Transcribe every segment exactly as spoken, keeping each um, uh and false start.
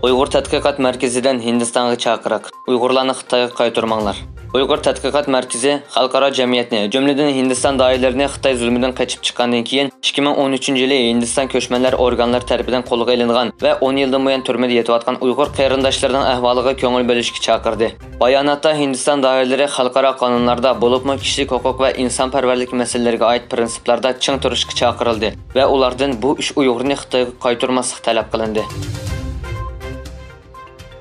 ئۇيغۇر تەتقىقات مەركىزىدىن ھىندىستانغا چاقىرىق. ئۇيغۇرلارنى خىتايغا قايتۇرماڭلار. ئۇيغۇر تەتقىقات مەركىزى خەلقئارا جەمئىيەتنى، جۈملىدىن ھىندىستان دائىرىلىرىنى خىتاي زۇلمىدىن قېچىپ چىققاندىن كېيىن، ئىككى مىڭ ئون ئۈچىنچى يىلى ھىندىستان كۆچمەنلەر ئورگانلىرى تەرىپىدىن قولغا ئېلىنغان ۋە ئون يىلدىن بۇيان تۈرمىدە يېتىۋاتقان ئۇيغۇر قېرىنداشلىرىنىڭ ئەھۋالىغا كۆڭۈل بۆلۈشكە چاقىردى. باياناتتا ھىندىستان دائىرىلىرى خەلقئارا قانۇنلاردا، بولۇپمۇ كىشىلىك ھوقۇق ۋە ئىنسانپەرۋەرلىك مەسىلىلىرىگە ئائىت پىرىنسىپلاردا چىڭ تۇرۇشقا چاقىرىلدى ۋە ئۇلاردىن بۇ ئۈچ ئۇيغۇرنى خىتايغا قايتۇرماسلىق تەلەپ قىلىندى.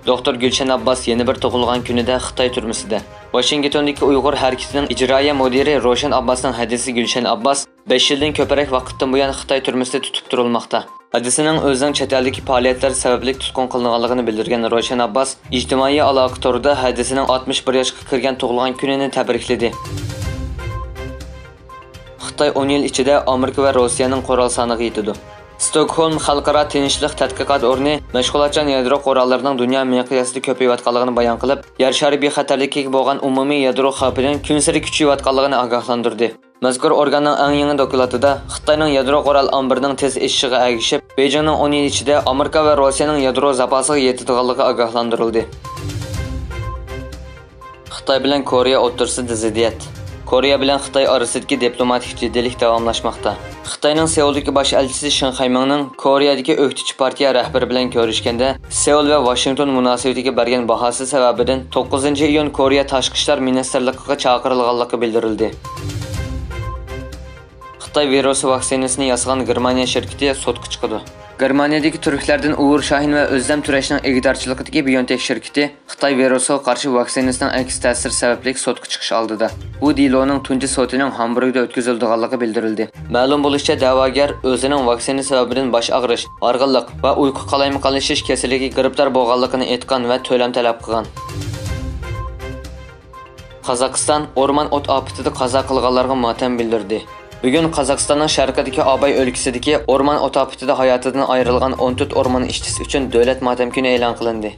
دوختۇر گۈلشەن ئابباس يەنە بىر تۇغۇلغان كۈنىدە خىتاي تۈرمىسىدە. ۋاشىنگتوندىكى ئۇيغۇر ھەرىكىتىنىڭ ئىجرائىيە مۇدىرى روشەن ئابباسنىڭ ھەدىسى گۈلشەن ئابباس بەش يىلدىن كۆپرەك ۋاقىتتىن بۇيان خىتاي تۈرمىسىدە تۇتۇپ تۇرۇلماقتا. ھەدىسىنىڭ ئۆزىنىڭ چەت ئەلدىكى پائالىيەتلەر سەۋەبلىك تۇتقۇن قىلىنغانلىقىنى بىلدۈرگەن روشەن ئابباس ئىجتىمائىي ئالاقە تورىدا ھەدىسىنىڭ ئاتمىش بىر ياشقا كىرگەن تۇغۇلغان كۈنىنى تەبرىكلىدى. خىتاي ئون يىل ئىچىدە ئامېرىكا ۋە روسىيەنىڭ قورال سانىغا يېتىدۇ. ستوكھولم خەلقئارا تىنچلىق تەتقىقات ئورنى مەشغۇلاتچان يادرو قوراللىرىنىڭ دۇنيا مىقياسىدا كۆپىيىۋاتقانلىقىنى بايان قىلىپ، يەر شارى بىخەتەرلىكىگە بولغان ئومۇمىي يادرو خەۋپىنىڭ كۈنسېرى كۈچىيىۋاتقانلىقىنى ئاگاھلاندۇردى. مەزكۇر ئورگاننىڭ ئەڭ يېڭى دوكلاتىدا خىتاينىڭ يادرو قورال ئامبىرىنىڭ تېز ئېشىشىغا ئەگىشىپ، بېيجىڭنىڭ ئون يىل ئىچىدە ئامېرىكا ۋە روسىيەنىڭ يادرو زاپاسىغا يېتىدىغانلىقى ئاگاھلاندۇرۇلدى. خىتاي بىلەن كورېيە ئوتتۇرىسىدا زىددىيەت. كورېيە بىلەن خىتاي ئارىسىدىكى دىپلوماتىك جىددىيلىك داۋاملاشماقتا. خىتاينىڭ سېئۇلدىكى باش ئەلچىسى شېڭ خەيمىڭنىڭ كورېيەدىكى ئۆكتىچى پارتىيە رەھبىرى بىلەن كۆرۈشكەندە، سېئۇل ۋە ۋاشىنگتون مۇناسىۋىتىگە بەرگەن باھاسى سەۋەبىدىن توققۇزىنچى ئىيۇن كورېيە تاشقى ئىشلار مىنىستىرلىقىغا چاقىرىلغانلىقى بىلدۈرۈلدى. خىتاي ۋىرۇسى ۋاكسىنىسىنى ياسىغان گېرمانىيە شىركىتى سوتقا چىقىدۇ. گېرمانىيەدىكى تۈركلەردىن ئۇۋۇر شاھىن ۋە ئۆزلەم تۈرەشنىڭ ئىگىدارچىلىقىدىكى بىيونتېك شىركىتى خىتاي ۋىرۇسىغا قارشى ۋاكسىنىسىنىڭ ئەكس تەسىرى سەۋەبلىك سوتقا چىقىش ئالدىدا. بۇ دېلونىڭ تۇنجى سوتىنىڭ ھامبۇرگدا ئۆتكۈزۈلىدىغانلىقى بىلدۈرۈلدى. مەلۇم بولۇشىچە، دەۋاگەر ئۆزىنىڭ ۋاكسىنا سەۋەبىدىن باش ئاغرىش، ھارغىنلىق ۋە ئۇيقۇ قالايمىقانلىشىش كېسىلىگە گىرىپتار بولغانلىقىنى ئېيتقان ۋە تۆلەم تەلەپ قىلغان. قازاقىستان ئورمان ئوت ئاپىتىدە قازا قىلغانلارغا ماتەم بىلدۈردى. بۈگۈن قازاقىستاننىڭ شەرقىدىكى ئاباي ئۆلكىسىدىكى ئورمان ئوت ئاپىتىدە ھاياتىدىن ئايرىلغان ئون تۆت ئورمان ئىشچىسى ئۈچۈن دۆلەت ماتەم كۈنى ئېلان قىلىندى.